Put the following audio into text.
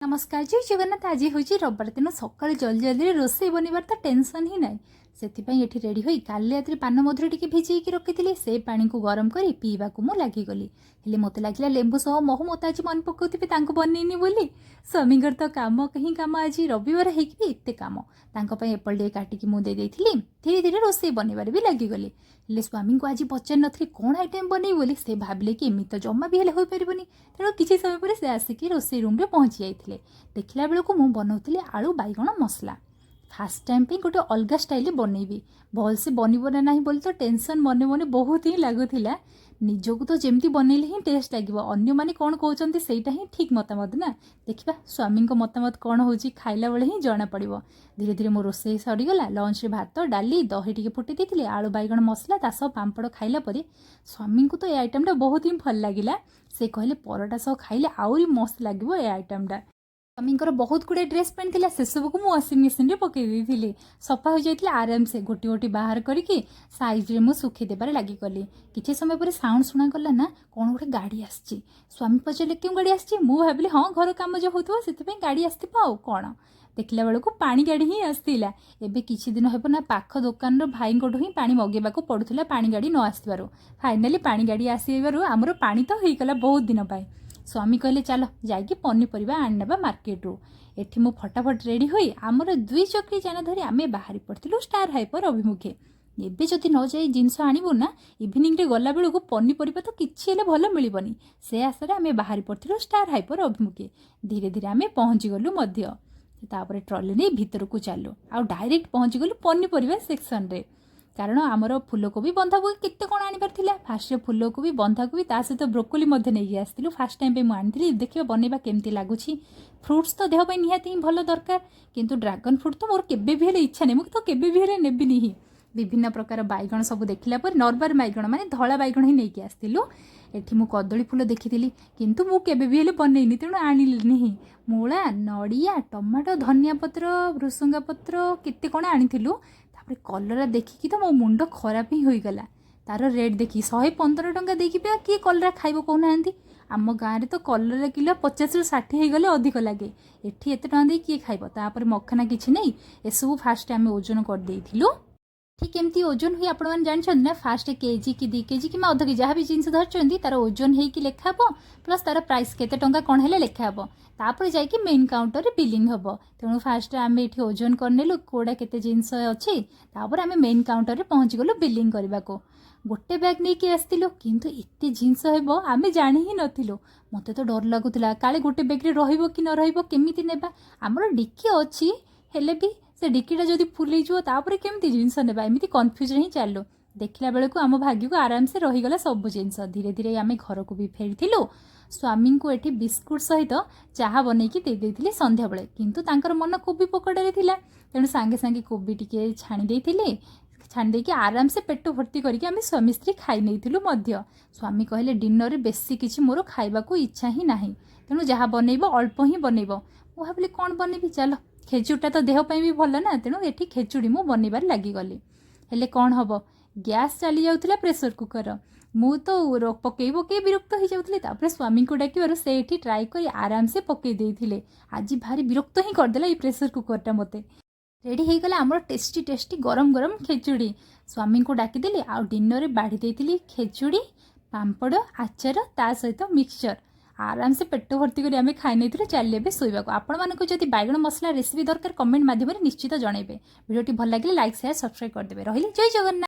ନମସ୍କାର, ଜୟ ଜଗନ୍ନାଥ। ଆଜି ହେଉଛି ରବିବାର। ତେଣୁ ସକାଳୁ ଜଲ୍ଦି ଜଲ୍ଦିରେ ରୋଷେଇ ବନେଇବାର ତ ଟେନସନ୍ ହିଁ ନାହିଁ। ସେଥିପାଇଁ ଏଠି ରେଡ଼ି ହୋଇ କାଲି ରାତିରେ ପାନ ମଧୁରୀ ଟିକେ ଭିଜେଇକି ରଖିଥିଲି, ସେ ପାଣିକୁ ଗରମ କରି ପିଇବାକୁ ମୁଁ ଲାଗିଗଲି। ହେଲେ ମୋତେ ଲାଗିଲା ଲେମ୍ବୁ ସହ ମହୁ ମୋତେ ଆଜି ମନେ ପକାଉଥିବେ ତାଙ୍କୁ ବନେଇନି ବୋଲି। ସ୍ୱାମୀଙ୍କର ତ କାମ ହିଁ କାମ, ଆଜି ରବିବାର ହେଇକି ବି ଏତେ କାମ। ତାଙ୍କ ପାଇଁ ଏପଲ୍ ଟିକେ କାଟିକି ମୁଁ ଦେଇ ଦେଇଥିଲି। ଧୀରେ ଧୀରେ ରୋଷେଇ ବନେଇବାରେ ବି ଲାଗିଗଲି। ହେଲେ ସ୍ୱାମୀଙ୍କୁ ଆଜି ପଚାରି ନଥିଲି କ'ଣ ଆଇଟମ୍ ବନେଇବି ବୋଲି। ସେ ଭାବିଲେ କି ଏମିତି ତ ଜମା ବି ହେଲେ ହୋଇପାରିବନି। ତେଣୁ କିଛି ସମୟ ପରେ ସେ ଆସିକି ରୋଷେଇ ରୁମ୍ରେ ପହଞ୍ଚି ଯାଇଥିଲେ। ଦେଖିଲା ବେଳକୁ ମୁଁ ବନାଉଥିଲି ଆଳୁ ବାଇଗଣ ମସଲା। ଫାର୍ଷ୍ଟ ଟାଇମ୍ ପାଇଁ ଗୋଟେ ଅଲଗା ଷ୍ଟାଇଲ୍ରେ ବନେଇବି, ଭଲସେ ବନିବ ନା ନାହିଁ ବୋଲି ତ ଟେନସନ୍ ମନେ ମନେ ବହୁତ ହିଁ ଲାଗୁଥିଲା। ନିଜକୁ ତ ଯେମିତି ବନେଇଲେ ହିଁ ଟେଷ୍ଟ ଲାଗିବ, ଅନ୍ୟମାନେ କ'ଣ କହୁଛନ୍ତି ସେଇଟା ହିଁ ଠିକ୍ ମତାମତ ନା। ଦେଖିବା ସ୍ୱାମୀଙ୍କ ମତାମତ କ'ଣ ହେଉଛି, ଖାଇଲା ବେଳେ ହିଁ ଜଣାପଡ଼ିବ। ଧୀରେ ଧୀରେ ମୋ ରୋଷେଇ ସରିଗଲା। ଲଞ୍ଚରେ ଭାତ, ଡାଲି, ଦହି ଟିକେ ଫୁଟେଇ ଦେଇଥିଲି, ଆଳୁ ବାଇଗଣ ମସଲା, ତା ସହ ପାମ୍ପଡ଼ ଖାଇଲା ପରେ ସ୍ୱାମୀଙ୍କୁ ତ ଏ ଆଇଟମ୍ଟା ବହୁତ ହିଁ ଭଲ ଲାଗିଲା। ସେ କହିଲେ ପରଟା ସହ ଖାଇଲେ ଆହୁରି ମସ୍ତ ଲାଗିବ ଏ ଆଇଟମ୍ଟା। ସ୍ୱାମୀଙ୍କର ବହୁତ ଗୁଡ଼ିଏ ଡ୍ରେସ୍ ପ୍ୟାଣ୍ଟ ଥିଲା, ସେସବୁକୁ ମୁଁ ୱାସିଂ ମେସିନ୍ରେ ପକାଇ ଦେଇଥିଲି। ସଫା ହୋଇଯାଇଥିଲା। ଆରାମସେ ଗୋଟି ଗୋଟି ବାହାର କରିକି ସାଇଜ୍ରେ ମୁଁ ଶୁଖେଇ ଦେବାରେ ଲାଗିଗଲି। କିଛି ସମୟ ପରେ ସାଉଣ୍ଡ ଶୁଣାଗଲା ନା କ'ଣ ଗୋଟେ ଗାଡ଼ି ଆସିଛି। ସ୍ୱାମୀ ପଚାରିଲେ, "କେଉଁ ଗାଡ଼ି ଆସିଛି?" ମୁଁ ଭାବିଲି ହଁ, ଘର କାମ ଯେଉଁ ହେଉଥିବ ସେଥିପାଇଁ ଗାଡ଼ି ଆସିଥିବ ଆଉ କ'ଣ। ଦେଖିଲା ବେଳକୁ ପାଣି ଗାଡ଼ି ହିଁ ଆସିଥିଲା। ଏବେ କିଛି ଦିନ ହେବ ନା ପାଖ ଦୋକାନର ଭାଇଙ୍କଠୁ ହିଁ ପାଣି ମଗେଇବାକୁ ପଡ଼ୁଥିଲା ପାଣି ଗାଡ଼ି ନ ଆସିଥିବାରୁ। ଫାଇନାଲି ପାଣି ଗାଡ଼ି ଆସିବାରୁ ଆମର ପାଣି ତ ହେଇଗଲା ବହୁତ ଦିନ ପାଇଁ। ସ୍ୱାମୀ କହିଲେ, "ଚାଲ ଯାଇକି ପନିପରିବା ଆଣିନେବା ମାର୍କେଟରୁ।" ଏଠି ମୁଁ ଫଟାଫଟ ରେଡ଼ି ହୋଇ ଆମର ଦୁଇ ଚକ୍ରି ଯାନ ଧରି ଆମେ ବାହାରି ପଡ଼ିଥିଲୁ ଷ୍ଟାର ହାଇପର ଅଭିମୁଖେ। ଏବେ ଯଦି ନ ଯାଇ ଜିନିଷ ଆଣିବୁ ନା, ଇଭିନିଂରେ ଗଲାବେଳକୁ ପନିପରିବା ତ କିଛି ହେଲେ ଭଲ ମିଳିବନି। ସେ ଆଶାରେ ଆମେ ବାହାରି ପଡ଼ିଥିଲୁ ଷ୍ଟାର ହାଇପର ଅଭିମୁଖେ। ଧୀରେ ଧୀରେ ଆମେ ପହଞ୍ଚିଗଲୁ ମଧ୍ୟ। ତାପରେ ଟ୍ରଲି ନେଇ ଭିତରକୁ ଚାଲୁ ଆଉ ଡାଇରେକ୍ଟ ପହଞ୍ଚିଗଲୁ ପନିପରିବା ସେକ୍ସନରେ, କାରଣ ଆମର ଫୁଲକୋବି, ବନ୍ଧାକୋବି କେତେ କ'ଣ ଆଣିବାର ଥିଲା। ଫାର୍ଷ୍ଟରେ ଫୁଲକୋବି, ବନ୍ଧାକୋବି, ତା ସହିତ ବ୍ରୋକୋଲି ମଧ୍ୟ ନେଇକି ଆସିଥିଲୁ। ଫାର୍ଷ୍ଟ ଟାଇମ୍ ପାଇଁ ମୁଁ ଆଣିଥିଲି, ଦେଖିବା ବନେଇବା କେମିତି ଲାଗୁଛି। ଫ୍ରୁଟ୍ସ ତ ଦେହ ପାଇଁ ନିହାତି ହିଁ ଭଲ ଦରକାର, କିନ୍ତୁ ଡ୍ରାଗନ୍ ଫ୍ରୁଟ୍ ତ ମୋର କେବେ ବି ହେଲେ ଇଚ୍ଛା ନାହିଁ। ମୁଁ ତ କେବେ ବି ହେଲେ ନେବିନି ହିଁ। ବିଭିନ୍ନ ପ୍ରକାର ବାଇଗଣ ସବୁ ଦେଖିଲା ପରେ ନର୍ମାଲ ବାଇଗଣ ମାନେ ଧଳା ବାଇଗଣ ହିଁ ନେଇକି ଆସିଥିଲୁ। ଏଠି ମୁଁ କଦଳୀ ଫୁଲ ଦେଖିଥିଲି, କିନ୍ତୁ ମୁଁ କେବେ ବି ହେଲେ ବନେଇନି, ତେଣୁ ଆଣିଲିନି ହିଁ। ମୂଳା, ନଡ଼ିଆ, ଟମାଟୋ, ଧନିଆ ପତ୍ର, ଭୃସଙ୍ଗା ପତ୍ର କେତେ କ'ଣ ଆଣିଥିଲୁ। ତାପରେ କଲରା ଦେଖିକି ତ ମୋ ମୁଣ୍ଡ ଖରାପ ହିଁ ହୋଇଗଲା ତାର ରେଟ୍ ଦେଖି। 115 ଟଙ୍କା ଦେଇକି ବି ଆଉ କିଏ କଲରା ଖାଇବ କହୁନାହାନ୍ତି? ଆମ ଗାଁରେ ତ କଲରା କିଲୋ 50ରୁ 60 ହେଇଗଲେ ଅଧିକ ଲାଗେ। ଏଠି ଏତେ ଟଙ୍କା ଦେଇ କିଏ ଖାଇବ? ତାପରେ ମଖାନା କିଛି ନେଇ ଏସବୁ ଫାଷ୍ଟ ଆମେ ଓଜନ କରିଦେଇଥିଲୁ। ଠିକ୍ କେମିତି ଓଜନ ହୁଏ ଆପଣମାନେ ଜାଣିଛନ୍ତି ନା? ଫାଷ୍ଟ କେଜି କି 2 କେଜି କିମ୍ବା ଅଧ କେଜି ଯାହା ବି ଜିନିଷ ଧରିଛନ୍ତି, ତାର ଓଜନ ହେଇକି ଲେଖା ହେବ, ପ୍ଲସ୍ ତାର ପ୍ରାଇସ୍ କେତେ ଟଙ୍କା କ'ଣ ହେଲେ ଲେଖା ହେବ। ତାପରେ ଯାଇକି ମେନ୍ କାଉଣ୍ଟରରେ ବିଲିଂ ହେବ। ତେଣୁ ଫାଷ୍ଟ ଆମେ ଏଠି ଓଜନ କରିନେଲୁ କେଉଁଟା କେତେ ଜିନିଷ ଅଛି। ତାପରେ ଆମେ ମେନ୍ କାଉଣ୍ଟରରେ ପହଞ୍ଚିଗଲୁ ବିଲିଂ କରିବାକୁ। ଗୋଟେ ବ୍ୟାଗ୍ ନେଇକି ଆସିଥିଲୁ, କିନ୍ତୁ ଏତେ ଜିନିଷ ହେବ ଆମେ ଜାଣି ହିଁ ନଥିଲୁ। ମୋତେ ତ ଡର ଲାଗୁଥିଲା, କାଳେ ଗୋଟେ ବ୍ୟାଗ୍ରେ ରହିବ କି ନ ରହିବ, କେମିତି ନେବା। ଆମର ଡିକି ଅଛି, ହେଲେ ବି ସେ ଡିକିଟା ଯଦି ଫୁଲ୍ ହେଇଯିବ ତାପରେ କେମିତି ଜିନିଷ ନେବା? ଏମିତି କନଫ୍ୟୁଜନ୍ ହିଁ ଚାଲିଲୁ। ଦେଖିଲା ବେଳକୁ ଆମ ଭାଗ୍ୟକୁ ଆରାମସେ ରହିଗଲା ସବୁ ଜିନିଷ। ଧୀରେ ଧୀରେ ଆମେ ଘରକୁ ବି ଫେରିଥିଲୁ। ସ୍ୱାମୀଙ୍କୁ ଏଠି ବିସ୍କୁଟ ସହିତ ଚାହା ବନେଇକି ଦେଇ ଦେଇଥିଲି ସନ୍ଧ୍ୟାବେଳେ, କିନ୍ତୁ ତାଙ୍କର ମନ କୋବି ପକୋଡ଼ାରେ ଥିଲା। ତେଣୁ ସାଙ୍ଗେ ସାଙ୍ଗେ କୋବି ଟିକେ ଛାଣି ଦେଇଥିଲି। ଛାଣି ଦେଇକି ଆରାମସେ ପେଟ ଭର୍ତ୍ତି କରିକି ଆମେ ସ୍ୱାମୀ ସ୍ତ୍ରୀ ଖାଇ ନେଇଥିଲୁ ମଧ୍ୟ। ସ୍ୱାମୀ କହିଲେ, "ଡିନରରେ ବେଶୀ କିଛି ମୋର ଖାଇବାକୁ ଇଚ୍ଛା ହିଁ ନାହିଁ, ତେଣୁ ଯାହା ବନେଇବ ଅଳ୍ପ ହିଁ ବନେଇବ।" ମୁଁ ଭାବିଲି କ'ଣ ବନେଇବି? ଚାଲ, ଖେଚୁଡ଼ିଟା ତ ଦେହ ପାଇଁ ବି ଭଲ ନା। ତେଣୁ ଏଠି ଖେଚୁଡ଼ି ମୁଁ ବନେଇବାରେ ଲାଗିଗଲି। ହେଲେ କ'ଣ ହେବ, ଗ୍ୟାସ୍ ଚାଲି ଯାଉଥିଲା ପ୍ରେସର କୁକର। ମୁଁ ତ ପକେଇ ପକେଇ ବିରକ୍ତ ହେଇଯାଉଥିଲି। ତାପରେ ସ୍ୱାମୀଙ୍କୁ ଡାକିବାରୁ ସେ ଏଠି ଟ୍ରାଏ କରି ଆରାମସେ ପକେଇ ଦେଇଥିଲେ। ଆଜି ଭାରି ବିରକ୍ତ ହିଁ କରିଦେଲା ଏଇ ପ୍ରେସର କୁକରଟା ମୋତେ। ରେଡ଼ି ହେଇଗଲା ଆମର ଟେଷ୍ଟି ଟେଷ୍ଟି ଗରମ ଗରମ ଖେଚୁଡ଼ି। ସ୍ୱାମୀଙ୍କୁ ଡାକିଦେଲି ଆଉ ଡିନରରେ ବାଢ଼ି ଦେଇଥିଲି ଖେଚୁଡ଼ି, ପାମ୍ପଡ଼, ଆଚାର, ତା ସହିତ ମିକ୍ସଚର୍। ଆରାମସେ ପେଟ ଭର୍ତ୍ତି କରି ଆମେ ଖାଇ ନେଇଥିଲୁ। ଚାଲିଲେ ଏବେ ଶୋଇବାକୁ। ଆପଣମାନଙ୍କୁ ଯଦି ବାଇଗଣ ମସଲା ରେସିପି ଦରକାର, କମେଣ୍ଟ ମାଧ୍ୟମରେ ନିଶ୍ଚିତ ଜଣାଇବେ। ଭିଡ଼ିଓଟି ଭଲ ଲାଗିଲେ ଲାଇକ୍, ସେୟାର, ସବସ୍କ୍ରାଇବ୍ କରିଦେବେ। ରହିଲି, ଜୟ ଜଗନ୍ନାଥ।